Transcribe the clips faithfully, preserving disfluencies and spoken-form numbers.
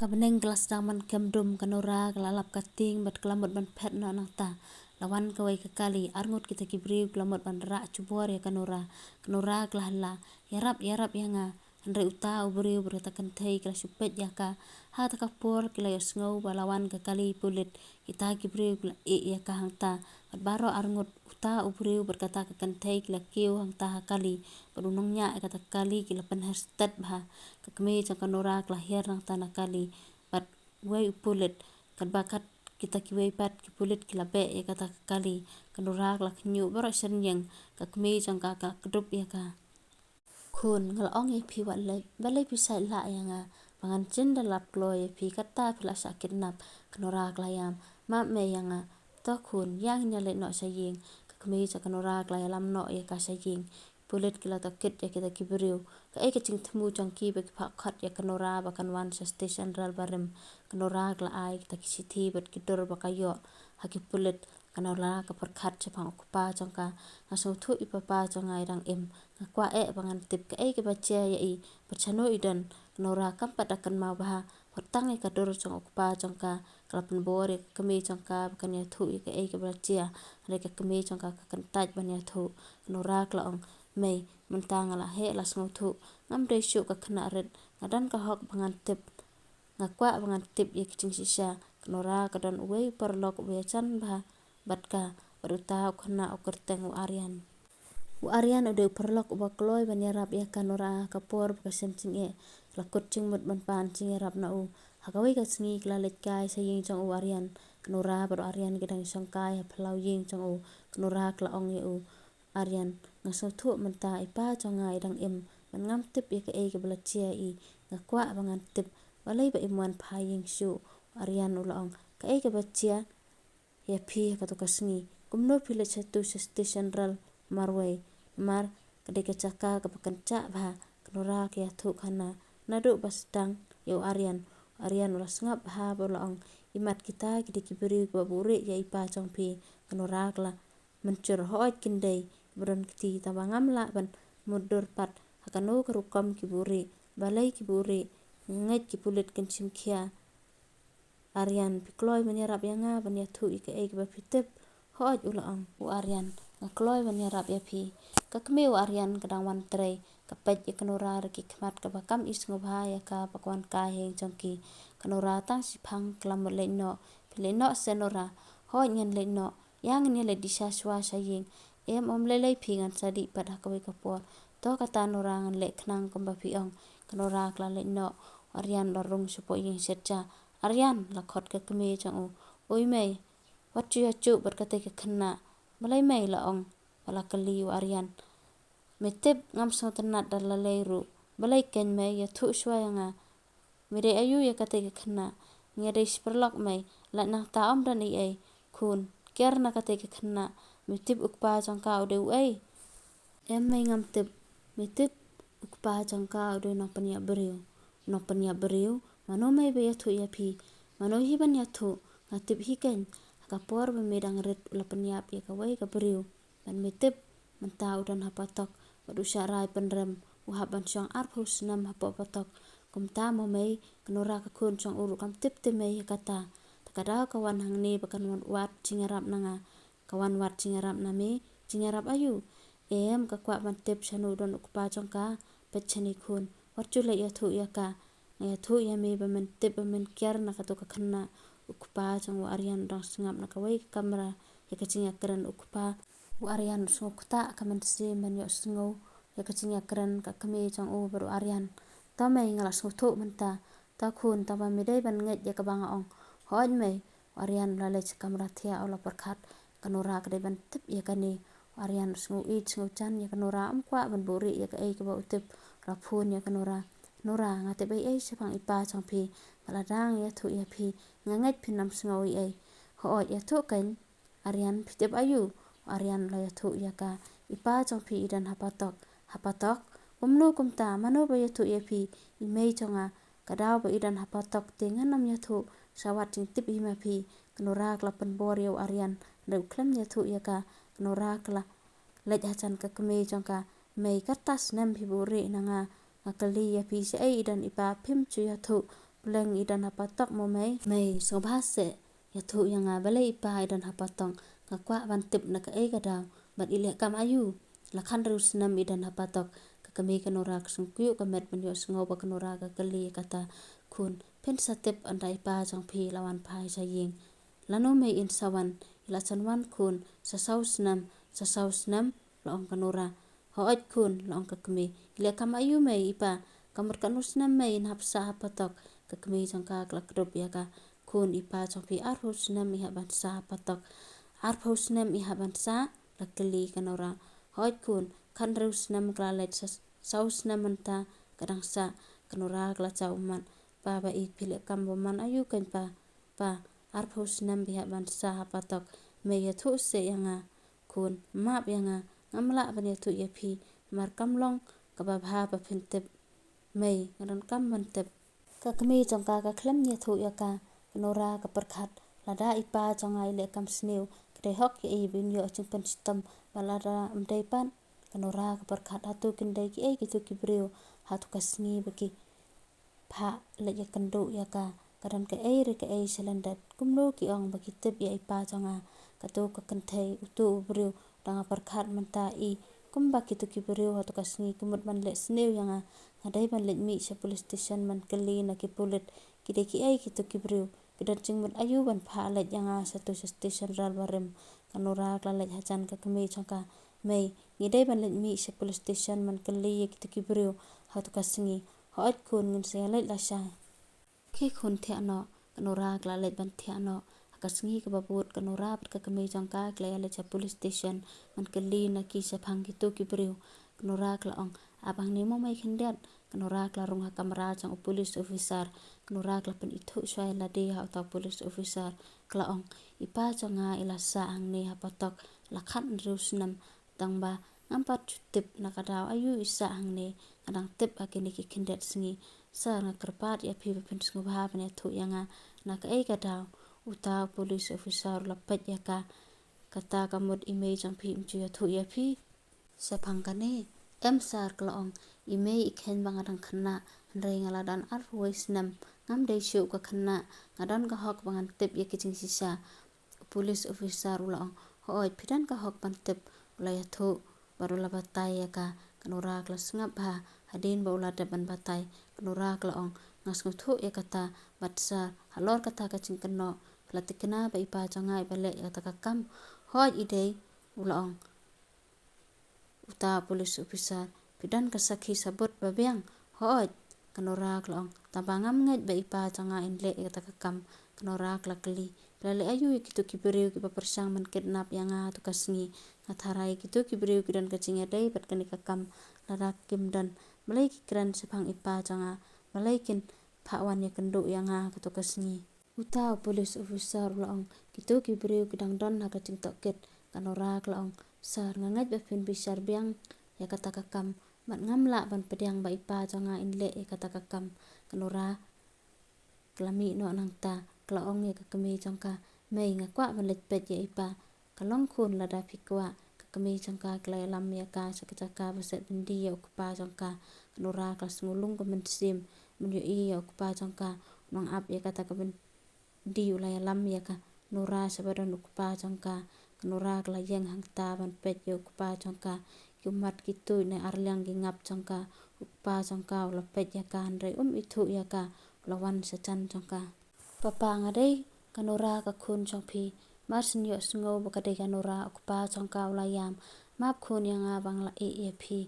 Ka bneng ka la sdang ban kem dum, ka Nora ka la lap ka tieng bad ka la mut ban phet noh nangta. La wan kawei ka kali, arngut kita ki briew ki la mut ban rah jubor ïa ka Nora. Ka Nora ka la hla, ïarap, ïarap ïa nga. Hynrei uta u briew bad kata ka kynthei ki la shu peit ïa ka. Ha kata ka por ki la ïohsngew ba la wan ka kali pulit. Kita ki briew ki la ïeh ïa ka hangta. Bad baroh arngut uta u briew bad kata ka kynthei ki la kiew hangta ha kali. Bad u nongñiah ïa kata ka kali ki la pynher stet bha. Ka kmie jong ka Nora ka la hiar nangta na kali. Bad uwei u pulit, katba kat kita kiwei pat ki pulit ki la beh ïa kata ka kali. Ka Nora ka la khñiuh baroh shen ïing, ka kmie jong ka ka la kdup ïa ka. Khun, nga la ong ïa phi wat leit, balei phi sait lah ïa nga? Ba ngan jin da lap kloi ïa phi, kata phi la shah kidnap. Ka Nora ka la ïam, map mei ïa nga. To khun, ïa ngin ïa leit noh sha ïing. Ka kmie jong ka Nora ka la ïalam noh ïa ka sha ïing. Pulit ki la tohkit ïa kita ki briew. Kaei ka jingthmu jong ki ba ki phah khot ïa ka Nora ba kan wan sha station rel barim. Ka Nora ka la ai kita ki shithi bad ki dur ba ka ïoh ha ki pulit. Ka Nora ka pyrkhat shaphang u kpa jong ka. Nga sngewthuh i papa jong nga i dang im. Nga kwah eh ba ngan tip kaei kaba jia ïa i. Bad shano i don. Ka Nora kam pat da kynmaw bha. Wat tang ïa ka dur jong u kpa jong ka, ka la pynbor ïa ka kmie jong ka ba kan ïathuh ïa kaei kaba la jia. Hynrei ka kmie jong ka ka kyntait ban ïathuh. Ka Nora ka la ong, mei, mynta nga la heh la sngewthuh. Ngam dei shuh ka khynnah rit, nga don ka hok ba ngan tip. Nga kwah ba ngan tip ïa ki jingshisha. Ka Nora ka don uwei u paralok uba ïajan bha bad ka, bad uta u khynnah u kyrteng u Aryan. U Aryan u dei u paralok uba kloi ban ïarap ïa ka Nora ha ka por ba ka shem jingeh. Ka la kut jingmut ban pan jingïarap na u. Ha kawei ka sngi ka la leit kai sha ïing jong u Aryan. Ka Nora bad u Aryan ki dang shongkai ha phyllaw ïing jong u. Ka Nora ka la ong ïa u Aryan, nga sngewthuh mynta i pa jong nga i dang im. Bad ngam tip ïa kaei kaba la jia ïa i. Nga kwah ba ngan tip balei ba im wan phai ïing shuh. U Aryan u la ong, kaei kaba jia ïa phi ha kato ka sngi? Kumno phi leit shatu sha station rel marwei? Namar ka dei ka jaka kaba kynjah bha. Ka Nora ka ïathuh khana naduh ba sdang ïa u Aryan. U Aryan u la sngap bha bad u la ong, imat kita ki dei ki briew kiba buhrieh ïa i pa jong phi. Ka Nora ka la mynjur, hooid kin dei kiba don kti, tangba ngam lah ban mutdur pat ha kano ka rukom ki buhrieh. Balei ki buhrieh? Nga ngeit ki pulit kin shim khia. Aryan, phi kloi ban ïarap ïa nga ban ïathuh ïa kaei kaba phi tip? Hooid, u la ong u Aryan, nga kloi ban ïarap ïa phi. Ka kmie u Aryan ka dang wan trei, ka peit ïa ka Nora da ki khmat kaba kam i sngewbha ïa ka ba ka wan kai ha ïing jong ki. Ka Nora tang shiphang ka la mut leit noh. Phi leit noh se Nora? Hooid ngan leit noh. Ïa ngin ïa leit dih sha shuwa sha ïing. Em, ym lei lei phi, ngan sa dih pat ha kawei ka por. To kata Nora, ngan leh khnang kumba phi ong. Ka Nora ka la leit noh. U Aryan u la rung shapoh ïing shet ja. Aryan, la khot ka kmie jong u. Oi mei, wat ju ïajuh bad katei ka khynnah. Balei mei? La ong bad la kylli u Aryan. Me tip ngam sngewtynnat da lei lei ruh. Balei kein mei, ïathuh shuwa ïa nga. Me dei aïu ïa katei ka khynnah? Nga dei shi paralok mei. Lait nangta, ym don ei ei. Khun, kiar na katei ka khynnah. Me tip u kpa jong ka u dei uei? Em mei, ngam tip. Me tip u kpa jong ka u dei u nongpynïap briew. Nongpynïap briew? Mano mei ba ïathuh ïa phi? Mano hi ban ïathuh? Nga tip hi kein. Ha ka por ba me dang rit u la pynïap ïa kawei ka briew. Bad me tip, mynta u don ha patok bad u shah rai pynrem, u hap ban shong arphew snem hapoh patok. Kumta mo mei? Ka Nora ka khun jong u ruh kam tip te mei ïa kata. Te ka daw ka wan hangne ba kan wan wad jingïarap na nga. Ka wan wad jingïarap na me? Jingïarap aïu? Em, ka kwah ban tip shano don u kpa jong ka. Peit shane khun, wat ju leit ïathuh ïa ka. Nga ïathuh ïa me ba men tip, ba men kiar na kato ka khynnah. U kpa jong u Aryan u dang sngap na kawei ka kamra ïa ka jingïakren u kpa. U Aryan u sngewkta ka mynsiem ban ïohsngew ïa ka jingïakren ka kmie jong u bad u Aryan. To mei, nga la sngewthuh mynta. To khun, tangba me dei ban ngeit ïa kaba nga ong. Hooid mei. U Aryan u la leit sha kamra thiah, u la pyrkhat. Ka Nora ka dei ban tip ïa kane. U Aryan u sngew ïeit sngew jan ïa ka Nora, um kwah ban buhrieh ïa kaei kaba u tip. U la phone ïa ka Nora. Nora, nga tip ei ei shaphang i pa jong phi. Bad lada nga ïathuh ïa phi, nga ngeit phin ym sngew ei ei. Hooid, ïathuh kein. Aryan, phi tip aïu? U Aryan u la ïathuh ïa ka. I pa jong phi i don ha patok. Ha patok? Kumno kumta, mano ba ïathuh ïa phi? I mei jong nga. Ka daw ba i don ha patok te ngan ym ïathuh. Sa wad jingtip hi ma phi. Ka Nora ka la pynbor ïa u Aryan. Hynrei u khlem ïathuh ïa ka. Ka Nora ka la leit hajan ka kmie jong ka. Mei, katta snem phi buhrieh na nga. Nga kylli ïa phi shaei i don i pa phim ju ïathuh. Pleng i don ha patok mo mei? Mei, sngewbha seh ïathuh ïa nga, balei i pa i don ha patok? Nga kwah ban tip na kaei ka daw, bad i leh kam aïu? La khathynriew snem i don ha patok. Ka kmie ka Nora ka sngewkyiuh ka met ban ïohsngew ba ka Nora ka kylli ïa kata. Khun, phin sa tip ynda i pa jong phi la wan phai sha ïing. Lano mei in sa wan? I la san wan khun, sa saw snem. Sa saw snem? La ong ka Nora. Hooid khun, la ong ka kmie. I leh kam aïu mei i pa? Ka mut katno snem mei in hap sah ha patok? Ka kmie jong ka ka la kdup ïa ka. Khun, i pa jong phi arphew snem i hap ban sah ha patok. Arphew snem i hap ban sah? La kylli ka Nora. Hooid khun, khathynriew snem ka la leit, sa saw snem mynta ka dang sah. Ka Nora ka la jaw ummat. Pa ba ïeit, phi leh kam bymman aïu kein pa? Pa, arphew snem phi hap ban sah ha patok. Mei ïathuh seh ïa nga. Khun, map ïa nga, ngam lah ban ïathuh ïa phi, namar kam long kaba bha ba phin tip. Mei, nga donkam ban tip. Ka kmie jong ka ka khlem ïathuh ïa ka. Ka Nora ka pyrkhat, lada i pa jong nga i leh kam sniew, ka dei hok ïa i ba in ïoh jingpynshitom, bad lada ym dei pat. Ka Nora ka pyrkhat, hato kin dei kiei kito ki briew hato ka sngi ba ki phah leit ïakynduh ïa ka? Ka don kaei re kaei shalyndet. Kumno ki ong ba ki tip ïa i pa jong nga? Kato ka kynthei, uto u briew, dang nga pyrkhat mynta i, kumba kito ki briew hato ka sngi ki mut ban leh sniew ïa nga. Nga dei ban leit mih sha police station ban kylli na ki pulit, ki dei kiei kito ki briew? Ki don jingmut aïu ban phah leit ïa nga shato sha station ralbarim? Ka Nora ka la leit hajan ka kmie jong ka. Mei, ngi dei ban leit mih sha police station ban kylli ïa kito ki briew hato ka sngi. Hooid khun, ngin sa ïaleit lashai. Khie khun, thiah noh. Ka Nora ka la leit ban thiah noh. Ha ka sngi kaba bud ka Nora bad ka kmie jong ka ka la ïaleit sha police station ban kylli na ki shaphang kito ki briew. Ka Nora ka la ong, ap hangne mo mei khyndiat. Ka Nora ka la rung ha kamra jong u police officer. Ka Nora ka la pynithuh shuwa ïa lade ha uta u police officer. Ka la ong, i pa jong nga i la sah hangne ha patok la khathynriew snem. Tang ba ngam pat ju tip na ka daw aïu i sah hangne. Nga dang tip ha kine ki khyndiat sngi. Sir, nga kyrpad ïa phi ba phin sngewbha ban ïathuh ïa nga na kaei ka daw. Uta u police officer u la peit ïa ka. Kata ka mut i mei jong phi im ju ïathuh ïa phi shaphang kane? Em sir, ka la ong, i mei i kheiñ ba nga dang khynnah, hynrei nga la don arphew wei snem. Ngam dei shuh ka khynnah, nga don ka hok ba ngan tip ïa ki jingshisha. U police officer u la ong, hooid, phi don ka hok ban tip. U la ïathuh bad u la batai ïa ka. Ka Nora ka la sngap bha. Hadien ba u la dep ban batai, ka Nora ka la ong, nga sngewthuh ïa kata, bad sir, halor kata ka jingkynnoh, phi la thikna ba i pa jong nga i ba leh ïa kata ka kam? Hooid i dei, u la ong uta u police officer. Phi don ka sakhi sabut ba biang? Hooid, ka Nora ka la ong. Tang ba ngam ngeit ba i pa jong nga in leh ïa kata ka kam. Ka Nora ka la kylli, phi la leh aïu ïa kito ki briew kiba pyrshang ban kidnap ïa nga hato ka sngi? Nga tharai kito ki briew ki don ka jingïadei bad kane ka kam. Lada kim don, balei ki kren shaphang i pa jong nga? Balei kin phah wan ïakynduh ïa nga ha kato ka sngi? Uta u police officer u la ong, kito ki briew ki dang don ha ka jingtohkit. Ka Nora ka la ong, sir, nga ngeit ba phin bishar biang ïa kata ka kam, bad ngam lah ban pdiang ba i pa jong nga in leh ïa kata ka kam. Ka Nora ka la mih noh nangta, ka la ong ïa ka kmie jong ka, mei, nga kwah ban leit peit ïa i pa. Ka long khun, lada phi kwah. Ka kmie jong ka ka la ïalam ïa ka sha ka jaka ba set byndi ïa u kpa jong ka. Ka Nora ka la sngewlung ka mynsiem ban ïohi ïa u kpa jong ka. U nongap ïa kata ka byndi u la ïalam ïa ka Nora sha ba don u kpa jong ka. Ka Nora ka la ïeng hangta ban peit ïa u kpa jong ka. Ki ummat ki tuid ne arliang ki ngap jong ka. U kpa jong ka u la peit ïa ka hynrei um ithuh ïa ka, u la wan sha jan jong ka. Papa, nga dei ka Nora ka khun jong phi. Mar shen ïohsngew ba ka dei ka Nora, u kpa jong ka u la ïam. Map khun ïa nga ba nga la ïeh ïa phi.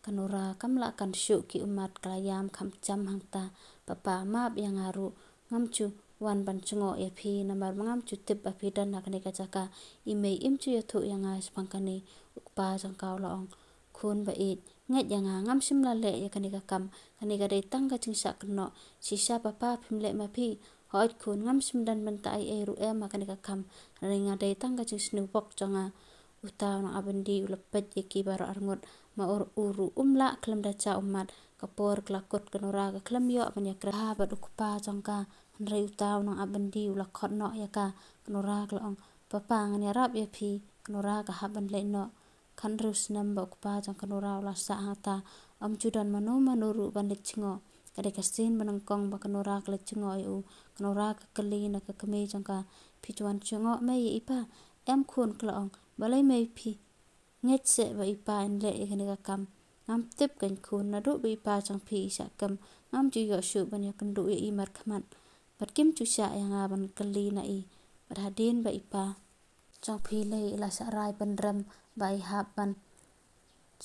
Ka Nora kam lah kan shuh, ki ummat ka la ïam kham jam hangta. Papa, map ïa nga ruh, ngam ju wan ban jngoh ïa phi namar ba ngam ju tip ba phi don ha kane ka jaka. I mei im ju ïathuh ïa nga shaphang kane, u kpa jong ka u la ong. Khun ba ïeit, ngeit ïa nga, ngam shym la leh ïa kane ka kam. Kane ka dei tang ka jingshah kynnoh. Shisha papa phim leh ma phi. Hooid khun, ngam shym don bynta ei ei ruh em ha kane ka kam. Hynrei nga dei tang ka jingsniew bok jong nga. Uta u nongap byndi u la peit ïa ki baroh arngut. Ma u ruh um lah khlem da jah ummat. Ka por ka la kut, ka Nora ka khlem ïoh ban ïakren bad u kpa jong ka. Hynrei uta u nongap byndi u la khot noh ïa ka. Ka Nora ka la ong, papa, ngan ïarap ïa phi. Ka Nora ka hap ban leit noh. Khathynriew snem ba u kpa jong ka Nora u la sah hangta, ym ju don mano mano ruh ban leit jngoh. Ka dei ka sien ba nyngkong ba ka Nora ka la jngoh ïa u. Ka Nora ka kylli na ka kmie jong ka, "Phi ju wan jngoh mei ïa i pa?" "Em khun," ka la ong. "Balei mei phi ngeit seh ba i pa in leh ïa kane ka kam?" "Ngam tip keiñ khun, naduh ba i pa jong phi i shah kem, ngam ju ïoh shuh ban ïakynduh ïa i markhmat. Bad kim ju shah ïa nga ban kylli na i. Bad hadien ba i pa jong phi lei i la shah rai pynrem ba i hap ban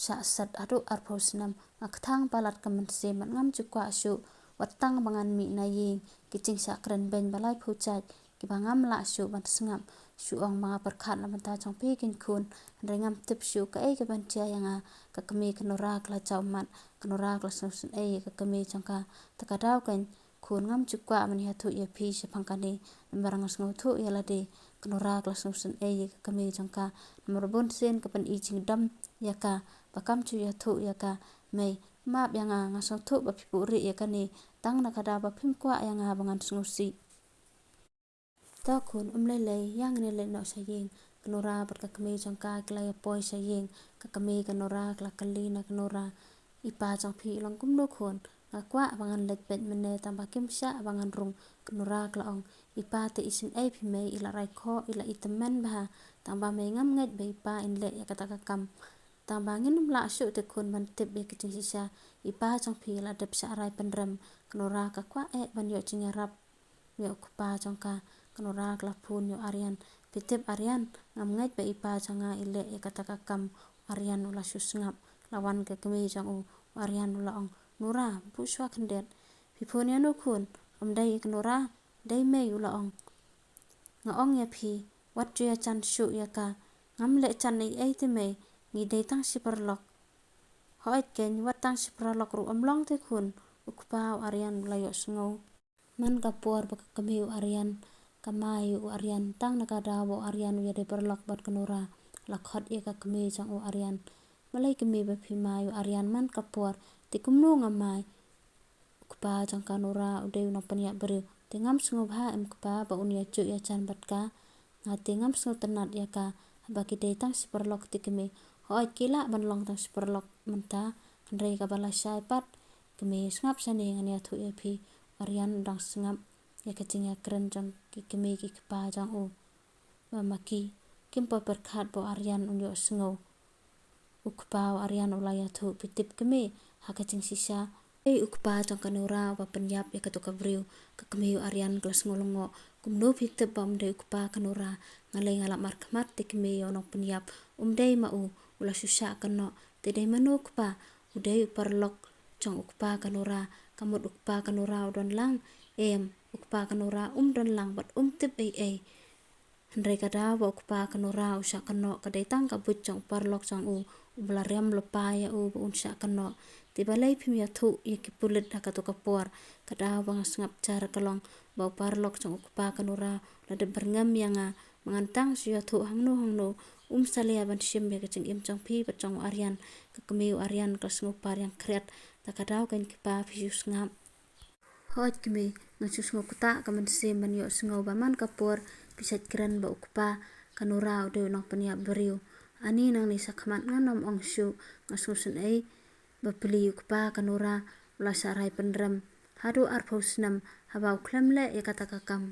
shah set haduh arphew snem. Nga kthang palat ka mynsiem bad ngam ju kwah shuh wat tang ba ngan mih na ïing ki jingshah kren beiñ ba laiphew jait kiba ngam lah shuh ban sngap. Shu ong ba nga pyrkhat na bynta jong phi keiñ khun, hynrei ngam tip shuh kaei kaban jia ïa nga." Ka kmie ka Nora ka la jaw mat. Ka Nora ka la sngewsynei ïa ka kmie jong ka. "Te ka daw keiñ khun, ngam ju kwah ban ïathuh ïa phi shaphang kane, namar nga sngewthuh ïa lade." Ka Nora ka la sngewsynei ïa ka kmie jong ka, namar bun sien ka pyni jingdom ïa ka ba kam ju ïathuh ïa ka. "Mei, map ïa nga, nga sngewthuh ba phi buhrieh ïa kane, tang na ka daw ba phim kwah ïa nga ba ngan sngewsih. To khun, ym lei lei, ïa ngin ïa leit noh sha ïing." Ka Nora bad ka kmie jong ka ki la ïa poi sha ïing. Ka kmie ka Nora ka la kylli na ka Nora, "I pa jong phi u long kumno khun?" "Nga kwah ba ngan leit peit mynne tang ba kim shah ba ngan rung," ka Nora ka la ong. "I pa te isynei phi mei, i la rai khoh, i la itymmen bha, tang ba mei ngam ngeit ba i pa in leh ïa kata ka kam. Tang ba ngin ym lah shuh te khun ban tip ïa ka jingshisha. I pa jong phi i la dep shah rai pynrem." Ka Nora ka kwah eh ban ïoh jingïarap ïa u kpa jong ka. Ka Nora ka la phone ïa u Aryan. "Phi tip Aryan, ngam ngeit ba i pa jong nga i leh ïa kata ka kam." U Aryan u la shu sngap. La wan ka kmie jong u. U Aryan u la ong, "Nora, buh shuwa khyndiat." "Phi phone ïa no khun?" "Ym dei ka Nora, dei mei," u la ong. "Nga ong ïa phi, wat ju ïa jan shuh ïa ka. Ngam leh jan ei ei te mei, ngi dei tang shi paralok." "Hooid keiñ, wat tang shi paralok ruh ym long te khun." U kpa u Aryan u la ïohsngew. Man ka por ba ka kmie u Aryan ka mai ïa u Aryan, tang na ka daw ba u Aryan u ïadei paralok bad ka Nora, la khot ïa ka kmie jong u Aryan. "Balei kmie ba phi mai ïa u Aryan man ka por, te kumno nga mai?" "U kpa jong ka Nora u dei u nongpynïap briew. Te ngam sngewbha em kpa ba un ïa juh ïa jan bad ka. Nga te ngam sngewtynnat ïa ka, haba ki dei tang shi paralok te kmie. Hooid ki lah ban long tang shi paralok mynta, hynrei kaba lashai pat, kmie sngap shane ngan ïathuh ïa phi." U Aryan u dang sngap ïa ka jingïakren jong ki kmie ki kpa jong u, ba ma ki kim poi pyrkhat ba u Aryan un ïohsngew. U kpa u Aryan u la ïathuh, "Phi tip kmie, ha ka jingshisha, ei u kpa jong ka Nora uba pynïap ïa kato ka briew." Ka kmie u Aryan ka la sngew lyngngoh. "Kumno phi tip ba um dei u kpa ka Nora?" "Nga lei nga lap markhmat te kmie, ïa u nongpynïap um dei ma u, u la shu shah kynnoh." "Te dei mano u kpa?" "U dei u paralok jong u kpa ka Nora. Ka mut u kpa ka Nora u don lang? Em, u kpa ka Nora um don lang bad um tip ei ei. Hynrei ka daw ba u kpa ka Nora u shah kynnoh ka dei tang ka buit jong u paralok jong u, uba la riam lypa ïa u ba un shah kynnoh. Te balei phim ïathuh ïa ki pulit ha kato ka por? Ka daw ba nga sngap jar ka long ba u paralok jong u kpa ka Nora u la dep byrngem ïa nga ba ngan tang shu ïathuh hangno hangno. Um salia ban shim ïa ka jingim jong phi bad jong u Aryan." Ka kmie u Aryan ka la sngew pariang khriat. "Ta ka daw keiñ kpa, phi shu sngap." "Hooid kmie, nga shu sngew ktah ka mynsiem ban ïohsngew ba man ka por phi shait kren ba u kpa ka Nora u dei u nongpynïap briew. Ani nangne shakhmat ngan ym ong shuh, nga sngewsynei ba pli u kpa ka Nora u la shah rai pynrem haduh arphew snem haba u khlem leh ïa kata ka kam."